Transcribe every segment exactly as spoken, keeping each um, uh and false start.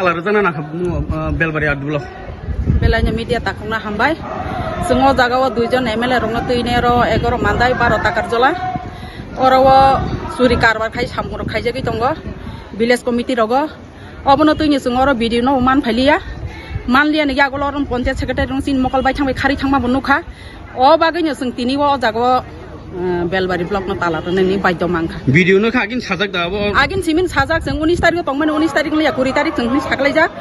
Ala rwjana nangkha, uh, Belbari R D block. Belai no media takhukna hambai. Chwng o jaga o duijon M L A rokno twi nai oro egaroh Mandai, baro Takarjola. Oro o churi karbar khai samung rok khaijagwi tongo village committee rogo. Obono twi ni chwng oro video no man phailiya. Manliya ni yagulo oro panchayat secretary rok chini mokol bai thangbai khari thangma bo nukha. O bagwi no chwng tini o jaga o, eh, Belbari block no tala rwnani baidhyo mankha. Video no kha agin sajak da abo? Agin simin sajak, chwng unis tarikh o tongmani, unis tarikh liya kuri tarikh chwng hwnwi saklaijak.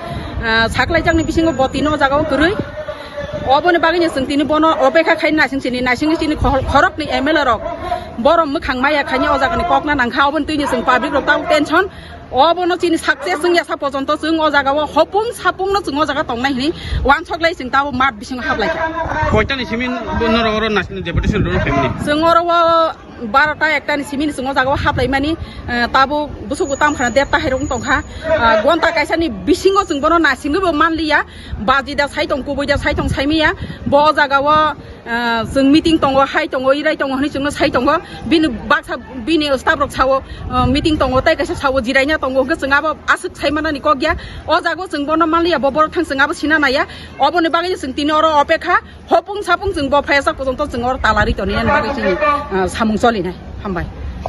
Ah, saklaijakni bisingo bo tini o jaga o kwrwi. Oboni bagwi no chwng tini bono opekha khai naising chini, naisingni chini khor-, khoroknwi M L A rok. Borok mwkhang maya khaini o jagani kokna nangkha, oboni twi no chwng public rok tabuk tension. Obono chini success wngya sa pojonto chwng o jaga o hopung sapung no chwng o jaga tongnai hwnwi wansok lai chwng tabuk mat bisingo hablai kha. Koitani simin bo norok oro naising deputation rw family? Chwng oro o barota ekta ni simi ni chwng o jaga o haplaimani, eh, tabuk bwswk bo tamo khana derta hai rok wng tongkha. Ah, gonta kaisa ni bisingo chwng bono naisingwi bo manliya. Baji da sai tong, kubui da sai tong, saimiya. Bo o jaga o, ah, chwng meeting tongo, hai tongo, irai tongo hwnwi chwngno sai tongo. Bini baksa, bini staff rok sao, ah, meeting tongo, tei kaisa sao jiraina tongo, hwnkhe chwng abo aswk sai manani kok ya. O jaga o chwng bono manliya, bo borok thang chwng abo sina naiya. Oboni bagwi chwng tini oro opekha. Hopung sapung chwng bo phaiya sak pojonto chwng oro tala ri toni ani bagwi chini, ah, samung cholinai. Hambai.